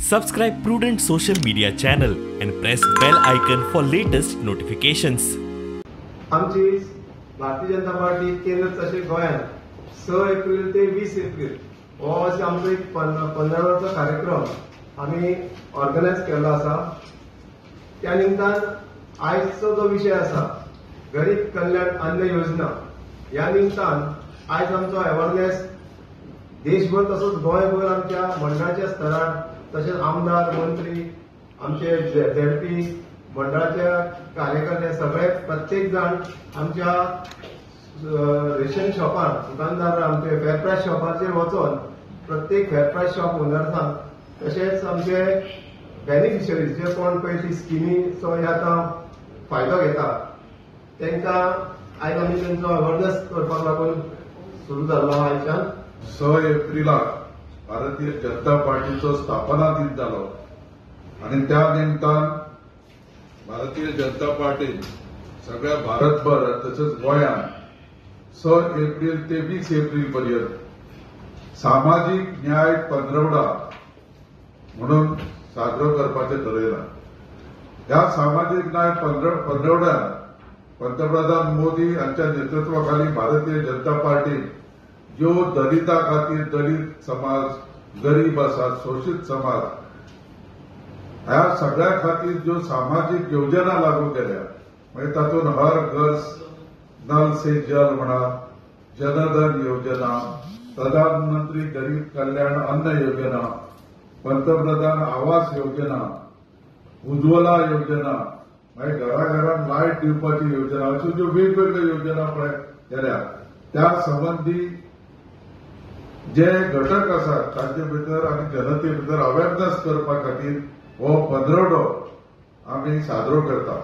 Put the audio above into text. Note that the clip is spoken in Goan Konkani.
Subscribe Prudent Social Media channel and press bell icon for latest notifications. आमची भारतीय जनता पार्टी केंद्र तशें गोंयांत 6 एप्रिल ते 20 एप्रिल हो अशें आमचो एक 15 कार्यक्रम आमी ऑर्गनायज केल्लो आसा. त्या निमतान आयजचो जो विशय आसा गरीब कल्याण अन्न योजना, ह्या निमतान आयज आमचो अवेरनेस देशभर तसोच गोंयभर आमच्या मंडळाच्या स्तरार तशेंच आमदार, मंत्री, आमचे झेडपी मंडळाच्या कार्यकर्ते सगळे प्रत्येक जाण आमच्या रेशन शॉपार, दुकानदार, आमचे फेर प्रायस शॉपाचेर वचोन प्रत्येक फेर प्रायस शॉप ओनर्सांक तशेंच आमचे बेनिफिशरीज जे कोण पळय ती स्किमीचो हे आतां फायदो घेता तांकां आयज आमी तेंचो अवेरनेस करपाक लागून सुरू जाल्लो आयच्यान. 6 एप्रिलाक भारतीय जनता पार्टीचो स्थापना दिन जालो आनी त्या निमतान भारतीय जनता पार्टीन सगळ्या भारतभर तशेंच गोंयांत 6 एप्रिल ते 20 एप्रिल पर्यंत सामाजीक न्याय पंधरवडा म्हणून साजरो करपाचें ठरयलां. ह्या सामाजीक न्याय पंधरवड्यान पंतप्रधान मोदी हांच्या नेतृत्वाखाली भारतीय जनता पार्टीन ज्यो दलिता खातीर, दलित समाज, गरीब आसा, शोषित समाज, ह्या सगळ्या खातीर ज्यो सामाजीक योजना लागू केल्या, म्हणजे तातूंत हर घर नल से जल म्हणा, जनधन योजना, प्रधानमंत्री गरीब कल्याण अन्न योजना, पंतप्रधान आवास योजना, उज्ज्वला योजना, मागीर घराघरान लायट दिवपाची योजना, अश्यो ज्यो वेगवेगळ्यो योजना पळय केल्या त्या संबंदी जे घटक आसात तांचे भितर आनी जनते भितर अवेरनेस करपा खातीर हो पंधरवडो आमी साजरो करता.